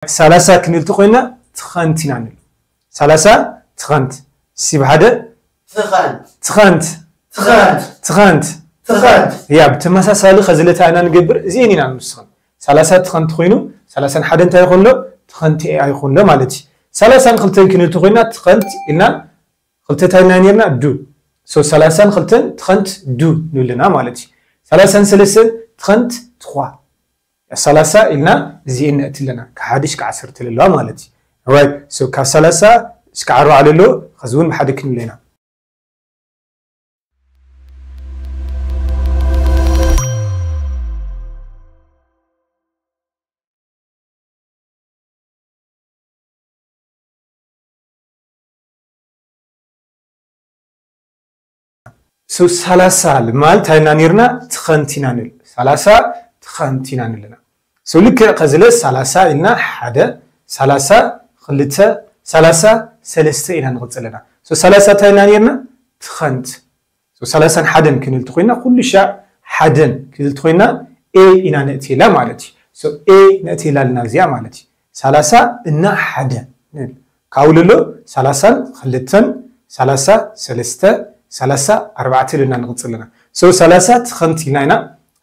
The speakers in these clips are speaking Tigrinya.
ሰላሳ ክንብል ተኾይና ትኸንት ኢና ንብል። ሰላሳ ትኸንት። ሲ ብሓደ ትኸንት። ትኸንት። ትኸንት። ትኸንት። ትኸንት። ያ ብተመሳሳሊ ኸዚ ለታ ኢና ንገብር፣ እዚኤን ኢና ንውስኸን። ሰላሳ ትኸንት ኮይኑ ሰላሳን ሓደን እንታይ ይኾንሎ? ትኸንት ኤ ኣይኾንሎ ማለት እዩ። ሰላሳን ክልተን ክንብል ተኾይና ትኸንት ኢልና ክልተ እንታይ ኢና ነርና? ዱ። So ሰላሳን ክልተን ትኸንት ዱ ንብልና ማለት እዩ። ሰላሳን ሰለስተን ትኸንት ትኳ። ሰላሳ ኢልና እዚኤን ነእቲ ኣለና። ካብ ሓደ እስከ ዓሰርተ ለለዋ ማለት እዩ። Right. So ካብ ሰላሳ እስከ ኣርባዓ ለሎ ኸዚ እውን ብሓደ ክንብል ኢና። So ሰላሳ ልማል እንታይ ኢና ነርና? ትኸንት ኢና ንብል። ሰላሳ ትኸንት ኢና ንብልና። So ልክዕ ኸዚ ለ ሰላሳ ኢልና ሓደ፣ ሰላሳ ክልተ፣ ሰላሳ ሰለስተ ኢና ንቕጽል ኣለና። So ሰላሳ እንታይ ኢና ነርና? ትኸንት። So ሰላሳን ሓደን ክንብል ተኾይና ኩሉ ሻዕ ሓደን ክንብል ተኾይና ኤ ኢና ነእትየላ ማለት እዩ። So ኤ ነእትየላ ኣለና እዚኣ ማለት እዩ። ሰላሳ እና ሓደ ንብል። ካብኡ ለሎ ሰላሳን ክልተን፣ ሰላሳ ሰለስተ፣ ሰላሳ ኣርባዕተ ኢልና ንቕጽል ኣለና። So ሰላሳ ትኸንት ኢልና ኢና።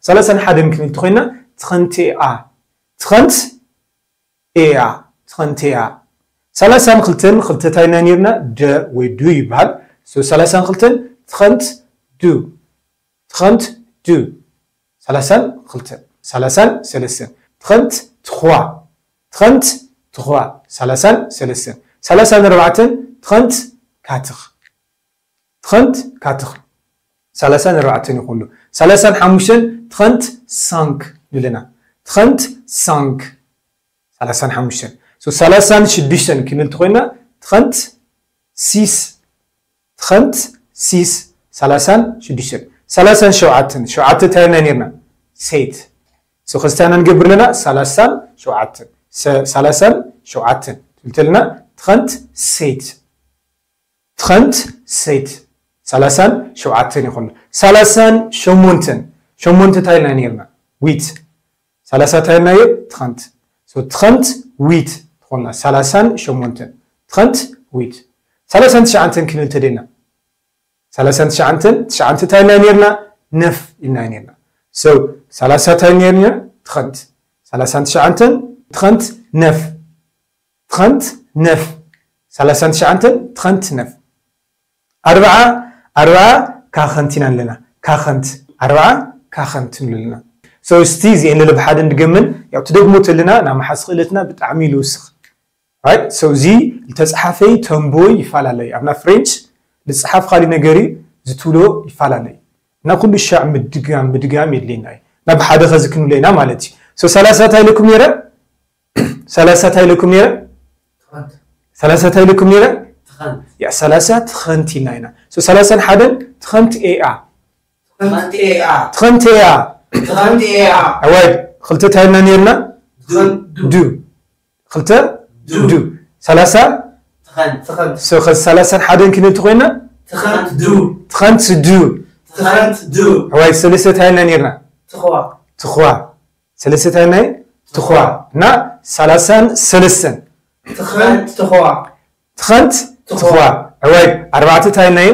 ሰላሳን ሓደን ክንብል ተኾይና ትኸንት ኤ ኣ። ትኸንት ኤ ኣ። ትኸንት ኤ ኣ። ሰላሳን ክልተን ክልተ እንታይ ኢና ነርና? ደ ወይ ዱ ይበሃል። So ሰላሳን ክልተን ትኸንት ዱ። ትኸንት ዱ። ሰላሳን ክልተን። ሰላሳን ሰለስተን። ትኸንት ትኹዋ። ትኸንት ትኹዋ። ሰላሳን ሰለስተን። ሰላሳን ኣርባዕተን ትኸንት ካትኽ። ትኸንት ካትኽ። ሰላሳን ኣርባዕተን ይኹሉ። ሰላሳን ሓሙሽተን ትኸንት ሳንክ ንብለና። ትኸንት ሳንክ። ሰላሳን ሓሙሽተን። So ሰላሳን ሽዱሽተን ክንብል ተኾይና ትኸንት ሲስ። ትኸንት ሲስ። ሰላሳን ሽዱሽተን። ሰላሳን ሸውዓተን። ሸውዓተ እንታይ ኢልና ነርና? ሴት። So ኸዚ እንታይ ኢና ንገብር ኣለና? ሰላሳን ሸውዓተን። ሰ-፣ ሰላሳን ሸውዓተን። ትብል ተለና ትኸንት ሴት። ትኸንት ሴት። ሰላሳን ሸውዓተን ይኾኑ። ሰላሳን ሸሞንተን። ሸሞንተ እንታይ ኢልና ነርና? ዊት። ሰላሳ እንታይ ኢልና ነር? ትኸንት። So ትኸንት ዊት ትኾና። ሰላሳን ሸሞንተን። ትኸንት ዊት። ሰላሳን ትሽዓንተን ክንብል ተደና። ሰላሳን ትሽዓንተን፣ ትሽዓንተ እንታይ ኢልና ነርና? ነፍ ኢልና ነርና። So ሰላሳ እንታይ ነርና? ትኸንት። ሰላሳን ትሽዓንተን ትኸንት ነፍ። ትኸንት ነፍ። ሰላሳን ትሽዓንተን ትኸንት ነፍ። ኣርብዓ፣ ኣርብዓ ካኸንት ኢና ኣለና። ካኸንት። ኣርብዓ ካኸንት ንብለና። So እስቲ እዚኤን ለለ ብሓደ ንድገመን፣ ያው ትደግሞ ተለና ናብ መሓዝ ክእለትና ብጣዕሚ ኢሉ ይውስኽ። Right? So እዚ ዝተጻሓፈይ ተንብቦ ይፈላለይ። ኣብና ፍሬንች ዝጽሓፍ ካሊ ነገር እዩ፣ ዝትብሎ ይፈላለይ። እና ኩሉ ሻዕ ምድጋም፣ ምድጋም የድልየና እዩ። ናብ ሓደ ኸዚ ክንብሎ ኢና ማለት እዩ። So ሰላሳ እንታይ ኢለኩም ነይረ? ሰላሳ እንታይ ኢለኩም ነይረ? ትኸንት። ሰላሳ እንታይ ኢለኩም ነይረ? ትኸንት። ያ፣ ሰላሳ ትኸንት ኢልና ኢና። So ሰላሳን ሓደን ትኸንት ኤኣ። ትኸንት ኤኣ። ትኸንት ኤኣ። ትኸንት ኤኣ። ኣዋይ፣ ክልተ እንታይ ኢልና ነይርና? ዱ። ዱ። ክልተ ዱ። ዱ። ሰላሳ? ትኸንት። ትኸንት። So ኸዚ ሰላሳን ሓደን ክንብል ተኾይና? ትኸንት ዱ። ትኸንት ዱ። ትኸንት ዱ። ኣዋይ፣ ሰለስተ እንታይ ኢልና ነይርና? ትኹዋ። ትኹዋ። ሰለስተ እንታይ ኢልና? ትኹዋ። እና ሰላሳን ሰለስተን። ትኸንት ትኹዋ። ትኸንት ትኹዋ። ትኹዋ። ኣዋይ፣ ኣርባዕተ እንታይ ኢልና እዩ?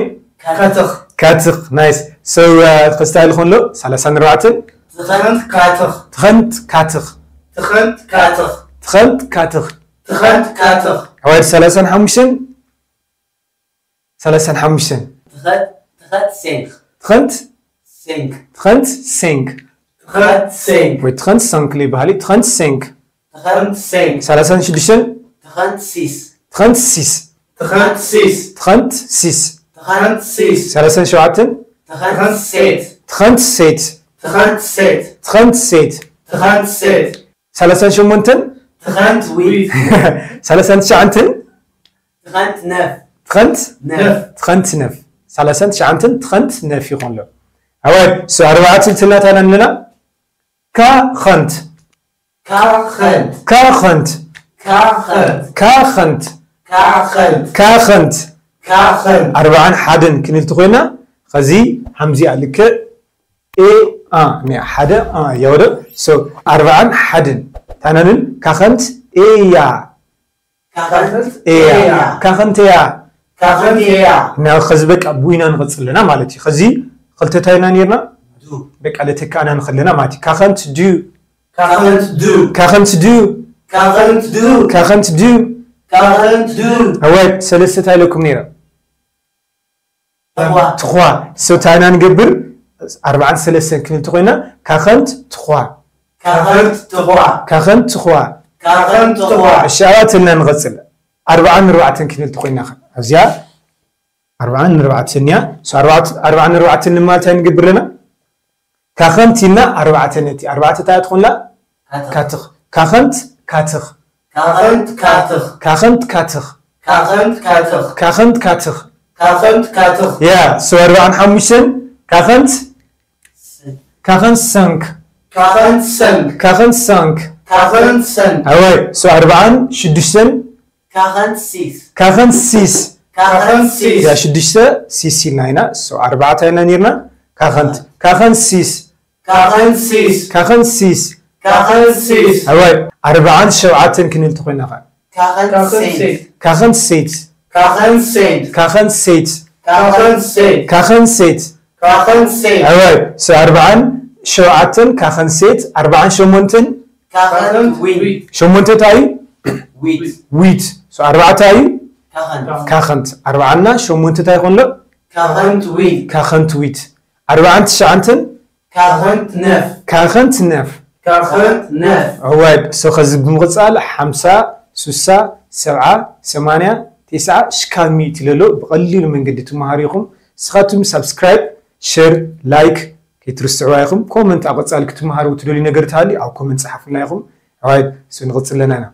ካትኽ። ካትኽ። ናይስ። So፣ እ፣ ክስታይ ዝኾን ኣሎ? ሰላሳን ኣርባዕተን? ትኸንት ካትኽ። ትኸንት ካትኽ። ትኸንት ካትኽ። ትኸንት ካትኽ። ትኸንት ካትኽ። ኣዋይ፣ ሰላሳን ሓሙሽተን? ሰላሳን ሓሙሽተን። ትኸንት፣ ትኸንት ሴንክ። ትኸንት? ሴንክ። ትኸንት ሴንክ። ትኸንት ሴንክ። ወይ ትኸንት ሳንክ ይበሃል እዩ። ትኸንት ሴንክ። ትኸንት ሴንክ። ሰላሳን ሽዱሽተን? ትኸንት ሲስ። ትኸንት ሲስ። ትኸንት ሲስ። ትኸንት ሲስ። ትኸንት ሲስ። ሰላሳን ሸውዓተን? ትኸንት ሴት። ትኸንት ሴት። ትኸንት ሴት። ትኸንት ሴት። ትኸንት ሴት። ሰላሳን ሸሞንተን? ትኸንት ዊት። ሰላሳን ትሽዓንተን? ትኸንት ነፍ። ትኸንት? ነፍ። ትኸንት ነፍ። ሰላሳን ትሽዓንተን ትኸንት ነፍ ይኾን ኣሎ። ኣዋይ፣ so ኣርባዕተ ትልናታና ንልና? ካኸንት። ካኸንት። ካኸንት። ካኸንት። ካኸንት። ካኸንት። ካኸንት። ካኸንት። ኣርባዓን ሓደን ክንብል ተኾይና፣ ኸዚ ሃምዚኣ ልክዕ ኤ ኣ፣ ነ ሓደ ኣ፣ ያወደ። So ኣርባዓን ሓደን። ታናንን ካኸንት እያ ካኸንት እያ እያ ካኸንት እያ ካኸንት እያ እና ኸዚ በቃ ብኡ ኢና ንቐፅል ኣለና ማለት እዩ። ኸዚ ኽልተ እንታይ ኢና ነርና? ዱ በቃ ለተካእና ንኸለና ማለት እዩ። ካኸንት ድዩ ካኸንት ዱ ካኸንት ድዩ ካኸንት ዱ ካኸንት ድዩ ካኸንት ዱ ኣዋይ ሰለስተ እንታይ ኢለኩም ነይረ? ተዋ ትኳ ሰው እንታይ ኢና ንገብር? ኣርባዓን ሰለስተን ክንብል ተኾይና ካኸንት ትኳ ካኸንት ትኳ ካኸንት ትኳ ካኸንት ትኳ እሺ ኣባትና ንቐፅል። ኣርባዓን ኣርባዕተን ክንብል ተኾይና ኸ ኣብዚኣ ኣርባዓን ኣርባዕተን እያ። ሰው ኣርባዓን ኣርባዕተን ንማለት እንታይ ንገብር ኣለና? ካኸንት ኢልና ኣርባዕተ ነቲ ኣርባዕተ እንታይ ትኾንላ? ካትኽ ካኸንት ካትኽ ካኸንት ካትኽ ካኸንት ካትኽ ካኸንት ካትኽ ካኸንት ካትኽ ካኸንት ካትኽ ያ ሰው ኣርባዓን ሓሙሽተን ካኸንት ካኸንት ሰንክ ካኸንት ሰንክ ካኸንት ሰንክ ካኸንት ሰንክ ኣዋይ ሰው ኣርባዓን ሽዱሽተን ካኸንት ሲስ ካኸንት ሲስ ካኸንት ሲስ ያ ሽዱሽተ ሲስ ኢልና ኢና ሰው ኣርባዕተ ኢና ነርና ካኸንት ካኸንት ሲስ ካኸንት ሲስ ካኸንት ሲስ ካኸንት ሲስ ኣዋይ ኣርባዓን ሸውዓተን ክንብል ተኾይና ኸ ካኸንት ሴንት ካኸንት ሴት ካኸንት ሴንት ካኸንት ሴት ካኸንት ሴንት ካኸንት ሴት ካኸንት ሴንት ኣዋይ ሰው ኣርባዓን ሸውዓተን ካኸንት ሴት ኣርባዓን ሸሞንተን ካኸንት ዊን ሸሞንተ እንታይ እዩ? ዊት ዊት ሰው ኣርባዕተ እዩ ካኸንት ካኸንት ኣርባዓና ሸሞንተ እንታይ ይኾንሎ? ካኸንት ዊን ካኸንት ዊት ኣርባዓን ትሽዓንተን ካኸንት ነፍ ካኸንት ነፍ ካኸንት ነፍ እዋይ ሰው ኸዚ ብምቕፃል ሓምሳ ሱሳ ሰብዓ ሰማንያ ቴስዓ ሽካል ሚእቲ ለሎ ብቐሊሉ መንገዲ ትመሃሩ ኢኹም። ንስኻትኩም ሳብስክራይብ ሸር ላይክ ከይትርስዕዋ ኢኹም። ኮመንት ኣብ ቀፃሊ ክትመሃሩ ትደልዩ ነገር ተሃልዩ ኣብ ኮመንት ፀሓፉልና ኢኹም። ኣዋይ ሰው ንቕፅል ኣለና ኢና።